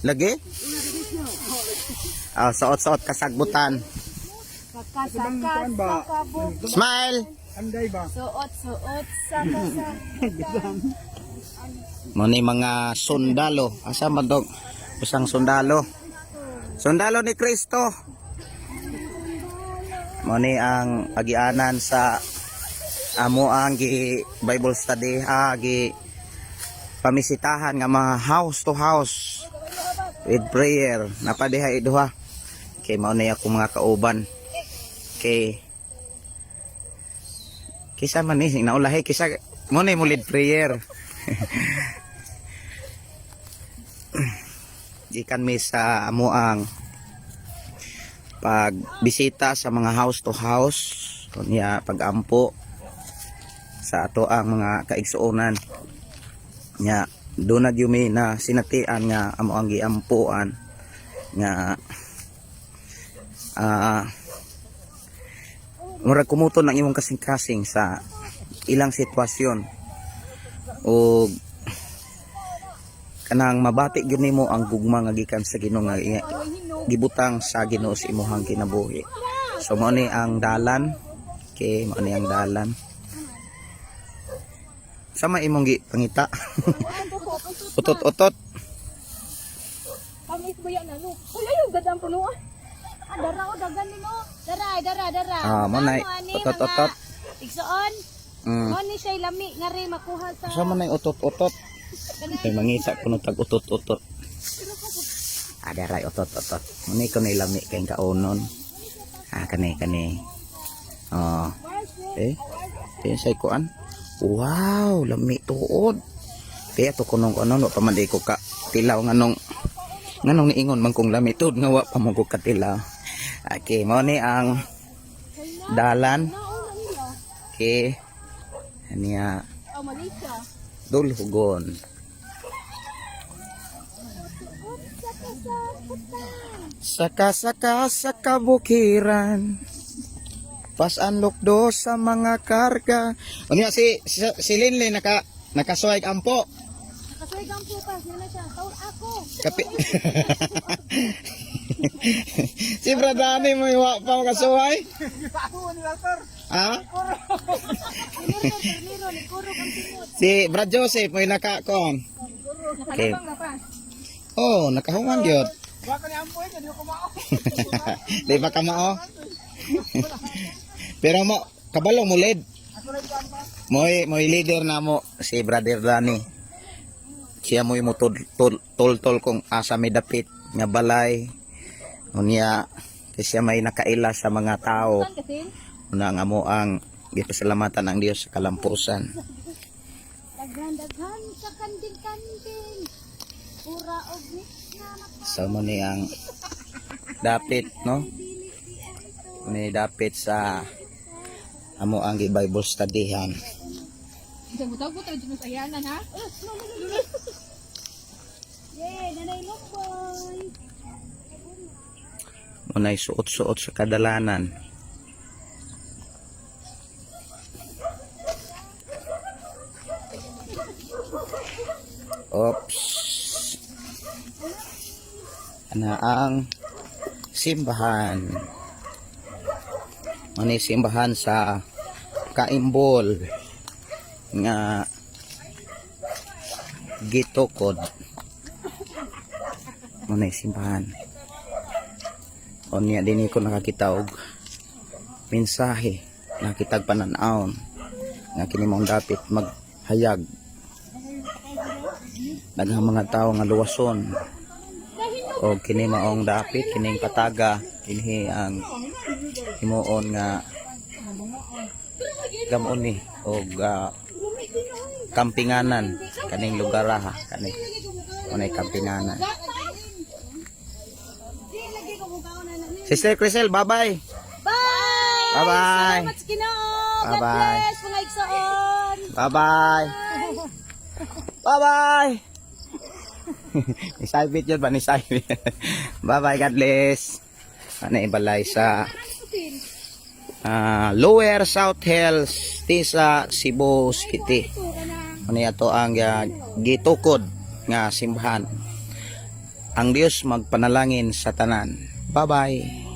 Lagi? Ah, suot-suot kasagbutan. Saka ba? sa kabuk. Smile. Anday ba? Suot suot sa kasagbutan. Mo ni mga sundalo. Asa man dog? Usang sundalo. Sundalo ni Kristo. Mo ni ang agianan sa amo ang gi Bible study, gi pamisitahan nga mga house to house with prayer. Napadiha iduha. Kay mao ni ako mga kauban. Kay kisa man ni naulahi kisa mo ni mo lead prayer. Gikan mi sa amo ang pagbisita sa mga house to house, unya pagampo sa ato ang mga kaigsuonan nya doon na gyud mi na sinatian nga amo ang giampuan nga murag kumuton ang imong kasing-kasing sa ilang sitwasyon o kanang mabati gyud nimo ang gugma nga gikan sa Ginoo nga gibutang sa Ginoo sa imong kinabuhi. So mao ni ang dalan. Okay, mao ni ang dalan. Sama imong gi pangita. Utot-utot. Pamit mo yan ano. Uy, ayaw gadang puno ah. Ah, dara o dagan nimo. Dara ay dara dara. Ah, mo na, Amo ani, utot-utot. mga Igsoon. Mo ni siya lami nga rin makuha sa Sama na yung utot-utot. Kay mangita kuno tag utot-utot. Ah, daray utot-utot. Muni ko ni lami kay kaunon. Ah, kani kani. Oh. Eh, eh say kuan. Wow, lami tuod. Kaya to kunong kuno wa pa man di ko ka tilaw nganong nganong niingon man kong lami tuod nga wa pa mo ko katilaw. Okay, mao ni ang dalan. Okay. Aniya Oh, Malaysia. Dulhugon. Saka saka sa kabukiran. Pasan lukdo sa mga karga. Unya si si, si Linley nakasuway ampo. Nakasuway ang pupas na na siya. Taur ako. Kapi. Si Bradani mo wa pa makasuway. Ha? Niro, ni kurog ang timot. Si Brad Joseph mo naka kon. Okay. Oh, nakahuman gyud. Baka ni ampoy ka di ko mao. Di ba ka mao? Pero mo kabalo mo lead. Moy moy leader na mo si Brother Danny. Siya mo'y mo tol tol, tol kung asa may dapit nga balay. Unya kay siya may nakaila sa mga tao. Kasi Una nga mo ang gipasalamatan ang Dios sa kalampusan. daghan-daghan sa kanding-kanding. Pura og ni na So mo ni ang dapit, no? Ni dapit sa amo ang gi Bible studyhan. Yay, nanay lumboy. Muna'y suot-suot sa kadalanan. Oops. Ana ang simbahan. Ano yung simbahan sa Kaimbol nga gitukod. Ano yung simbahan. Unya din ko nakakita og mensahe, nakitag panan-awon nga kini maong dapit maghayag daghang mga tawo nga luwason o kini maong dapit kining pataga kini ang himuon nga gamon ni og kampinganan kaning lugar ha kani unay kampinganan. Sister Crisel, bye-bye. Bye! Bye-bye. Salamat sa Ginoo. God Bye-bye. bless mga igsoon. Bye-bye. Bye-bye. Ni Saibit yun ba? Ni Saibit. Bye-bye. God bless. Ano ibalay sa Lower South Hills, Tisa, Cebu City. Ano ato ang gitukod nga simbahan. Ang Dios magpanalangin sa tanan. Bye-bye.